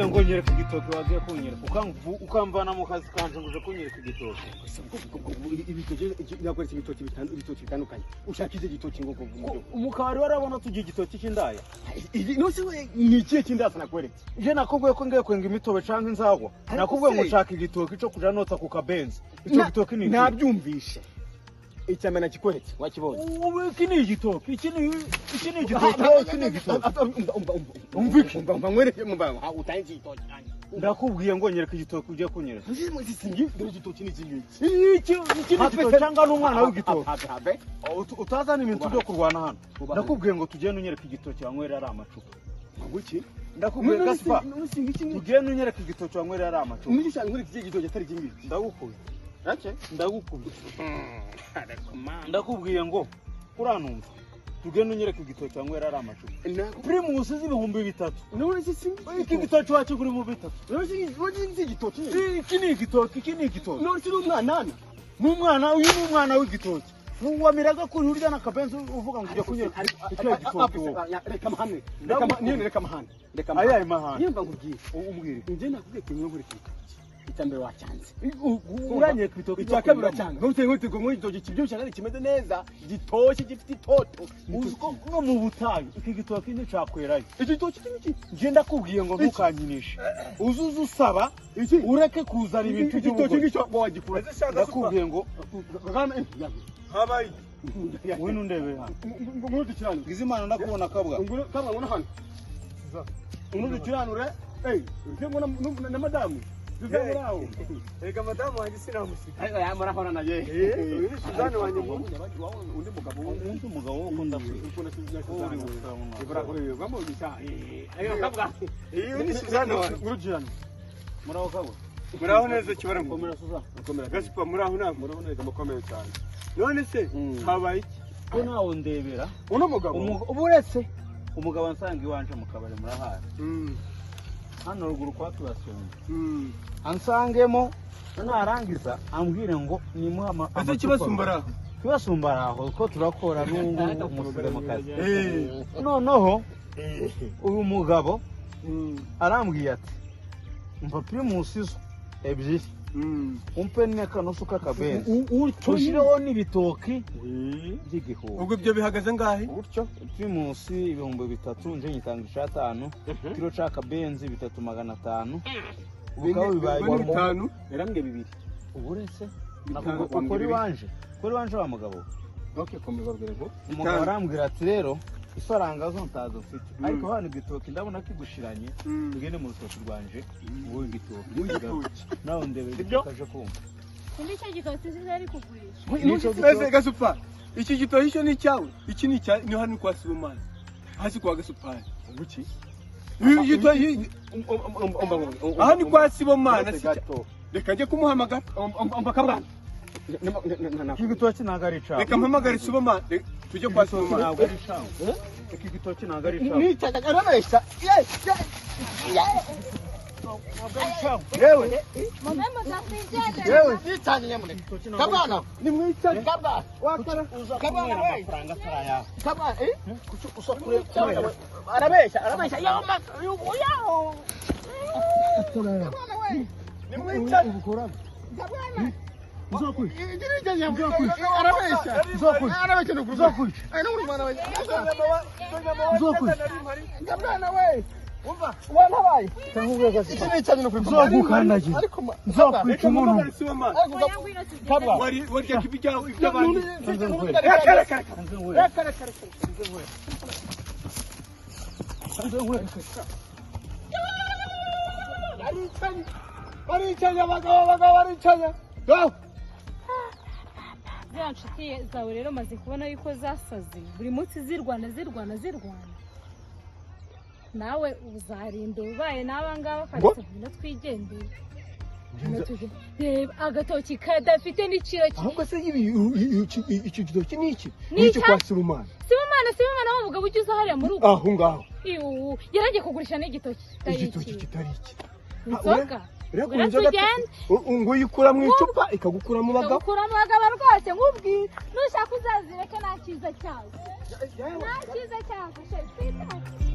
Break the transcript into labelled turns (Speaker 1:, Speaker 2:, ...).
Speaker 1: Ndakubwiye ngo nyereka igitoki, wagiye kunyereka ukamvana mu kazi kanje ngo uje kunyereka igitoki.
Speaker 2: Ibitoki nakweretse, ibitoki bitanu, ibitoki bitandukanye. Ushaka iki gitoki ngo
Speaker 1: Mu kabari warabona tugiye igitoki cy'indaya?
Speaker 2: Iyi nose ni ikihe kindasa nakweretse?
Speaker 1: Je nakubwiye ko ngiye kwenga imitobe canke inzagwa.
Speaker 2: Ariko
Speaker 1: Nakubwiye ngo
Speaker 2: se-
Speaker 1: nshaka igitoki cyo kuja notsa ku kabenzi. Icyo gitoki ni iki?
Speaker 2: Nabyumvishe, icya mbere nakikweretse wakibonye.
Speaker 1: Ubu iki ni igitoki, iki ni igitoki, iki ni igitoki.
Speaker 2: Umva iki, umva nkwereke, umva utanze igitoki.
Speaker 1: Ndakubwiye ngo nyereka igitoki, ugiye kunyereka.
Speaker 2: Dore igitoki ni iki ngiki.
Speaker 1: Iki ni igitoki cyangwa ni umwana w'igitoki?
Speaker 2: Habe habe.
Speaker 1: Utazana ibintu byo kurwana hano.
Speaker 2: Ubaha.
Speaker 1: Ndakubwiye ngo tugende unyereka igitoki wanywera ari amacupa.
Speaker 2: Ngo iki?
Speaker 1: Ndakubwiye, Gaspar,
Speaker 2: None
Speaker 1: tugende unyereka igitoki wanywera ari amacupa.
Speaker 2: iki nkwereke iki gitoki atari iki ngiki?
Speaker 1: Ndagukubye.
Speaker 2: Ake.
Speaker 1: Ndagukubye. Ndakubwiye ngo uranumva, tugende unyereka igitoki wanywera ari amacupa. Primus z'ibihumbi 3.
Speaker 2: None se si
Speaker 1: Iki gitoki wakigura 3000?
Speaker 2: None se iki gitoki?
Speaker 1: Iki ni igitoki, iki ni igitoki.
Speaker 2: None se ni umwanana?
Speaker 1: Ni umwana, uyu ni umwana w'igitoki. Wamiraga kuri urya n'akabenzi, uvuga ngo ujya kunyereka icyo gitoki wowe.
Speaker 2: Reka amahane, reka nyine, reka amahane, reka amahane.
Speaker 1: Ayahe mahane?
Speaker 2: Nyimba nkubwiye.
Speaker 1: Umbwire.
Speaker 2: Njye nakubwiye kimwe, nkwereke igitoki. Icya mbere wacyanze.
Speaker 1: Uranyereka ibitoki.
Speaker 2: Icya kabiri uracyanga. Ntutse nkwereke ngo igitoki kibyibushye kandi kimeze neza, gitoshye, gifite itoto.
Speaker 1: Uzi ko no mu butayu iki gitoki nticyakwerayo?
Speaker 2: Iki gitoki ni iki?
Speaker 1: Njye ndakubwiye ngo ntukanyinishe, uze usaba
Speaker 2: Iki
Speaker 1: ureke kuzana ibintu
Speaker 2: igitoki
Speaker 1: by'ubugoryi.
Speaker 2: ngicyo wagikura.
Speaker 1: Ndakubwiye ngo
Speaker 2: Kagame.
Speaker 3: Habaye.
Speaker 1: Ngwino undebere hano.
Speaker 2: Ngwino dukiranure.
Speaker 1: Ngize Imana ndakubona, kabwa.
Speaker 2: Ngwino kabwa, ngwino hano. Ngwino dukiranure. Eh, ngo na madamu. Tuve muri aho.
Speaker 3: Reka madamu wanjye sinamusiga.
Speaker 2: Ariko yamurahorana ye.
Speaker 3: Eh, uyu ni Suzanne wanjye nkunda.
Speaker 2: Undi mugabo.
Speaker 1: Undi mugabo wo ukunda kwiga.
Speaker 2: Ukunda
Speaker 1: Uri
Speaker 2: Suzanne.
Speaker 1: gusaba umwana.
Speaker 3: Uyu ni Suzanne wanjye.
Speaker 2: Ngwino dukiranure.
Speaker 1: Muraho, kabwa.
Speaker 3: Muraho neza, kibara ngo.
Speaker 1: Komera, Suzanne.
Speaker 2: Mukomere.
Speaker 3: Gaspar, muraho namwe.
Speaker 2: Muraho neza, mukomeye cyane.
Speaker 3: None se habaye iki?
Speaker 1: Ko nawe ndebera.
Speaker 2: Uno mugabo.
Speaker 1: Ubu uretse umugabo ansanga iwanje mu kabari, murahari hano ruguru kwa Tubasumba, ansangemo, narangiza ambwire ngo nimuhe
Speaker 3: Ese
Speaker 1: amacupa.
Speaker 3: Kibasumba araho?
Speaker 1: Kibasumba araho, ko turakora n'ubu ngubu umusize mu kazi.
Speaker 3: Eh.
Speaker 1: Noneho uyu mugabo arambwiye ati: "Mpa Primus zo ebyiri, umpe n'akanusu k'akabenzi, ushyireho n'ibitoki by'igihumbi."
Speaker 3: Ubwo ibyo bihagaze ngahe?
Speaker 1: Gutyo Primus 3000, nje nyitanga icatanu, kiro c'akabenzi 3500, bikaba bibaye
Speaker 3: Ubwo ni bitanu.
Speaker 2: Yarambwiye bibiri.
Speaker 1: Ubu uretse
Speaker 3: Bitanu.
Speaker 1: ukora iwanje, ukora iwanje wa mugabo.
Speaker 2: Okay, komeza babwire ngo.
Speaker 1: Umugabo arambwira ati: "Rero ifaranga zo ntazo mfite, ariko hano igitoki ndabona kigushiranye, tugende mu rutoki rwanje nguhe igitoki."
Speaker 3: Igitoki.
Speaker 1: Nawe ndebe igitoki aje kumva.
Speaker 4: Undi icyo gitoki sizo ari kugurisha.
Speaker 1: Nico.
Speaker 3: Ese Gasupa, iki gitoki cyo ni icyawe? Iki ni icya ni hano kwa Sibomana. Hasi kwa Gasupari.
Speaker 2: Nguki?
Speaker 3: Ibi gitoki aha ni kwa Sibomana si icya-
Speaker 2: Gato.
Speaker 3: Reka njye kumuhamagara.
Speaker 2: Umva kabwana.
Speaker 1: Iki gitoki ntabwo ari icawe.
Speaker 3: Reka mpamagare Sibomana. Tujye kwa Sibomana.
Speaker 1: Ntabwo ari icawe, iki gitoki ntabwo ari icawe.
Speaker 2: Nicaga arabeshya. Ye ye.
Speaker 1: Ntabwo ari icawe.
Speaker 2: Yewe.
Speaker 4: Mube mudakwigendera.
Speaker 2: Yewe, nicaga nyamuneka. Kabwana. Nimwicaga kabwana. Wakara.
Speaker 1: Uza
Speaker 2: Kabwana
Speaker 1: kunywera
Speaker 2: we.
Speaker 1: amafaranga atari ayawe.
Speaker 2: Kabwana eh?
Speaker 1: Uza kure.
Speaker 2: Arabeshya, arabeshya. Yo ma yo. Kabwana we.
Speaker 3: Nimwicaye.
Speaker 2: Kabwana.
Speaker 1: Uzakwica.
Speaker 2: Arabeshya.
Speaker 1: Uzakwica.
Speaker 2: Arabeshya no
Speaker 1: Uzakwica.
Speaker 2: Ay no mwana we.
Speaker 1: Uzakwica.
Speaker 2: Kabwana we. Umva, wantabaye. Iki ni icyanyu no
Speaker 1: Nzogukandagira.
Speaker 2: Ariko
Speaker 1: Nzakwica
Speaker 3: Reka
Speaker 1: umuntu.
Speaker 3: mpamagare Sibomana.
Speaker 4: Oya, ngwino tugende.
Speaker 2: Kabwa.
Speaker 3: Wari warya ibyawe iby'abandi.
Speaker 2: Reka reka reka. Reka reka reka. Baricaye. Baricaye abagabo, abagabo baricaye. Go.
Speaker 4: Ziriya nshuti zawe rero maze kubona yuko zasaze, buri munsi zirwana, zirwana, zirwana. Nawe uzarinda ubaye n'aba ngaba kabisa. Ngwino twigendere. Ngwino tugende. Reba agatoki kadafite n'ikiro cye.
Speaker 3: Ahubwo se ibi iki gitoki ni iki?
Speaker 4: Ni
Speaker 3: Ni iki
Speaker 4: icya-
Speaker 3: kwa Sibomana?
Speaker 4: Sibomana, Sibomana wa mugabo ujya uza hariya mu rugo.
Speaker 3: Aho ngaho.
Speaker 4: Iwu, yaragiye kugurisha n'igitoki kitari
Speaker 3: Igitoki
Speaker 4: iki.
Speaker 3: kitari iki.
Speaker 4: Inzoga.
Speaker 3: Reka
Speaker 4: Ngwino
Speaker 3: inzoga
Speaker 4: tugende.
Speaker 3: ngo uyikura mu icupa ikagukura mu bagabo.
Speaker 4: Gukuramo abagabo rwose, nkubwire, nushaka uzazireke, nta cyiza cyazo, nta cyiza cyazo. Twitaye.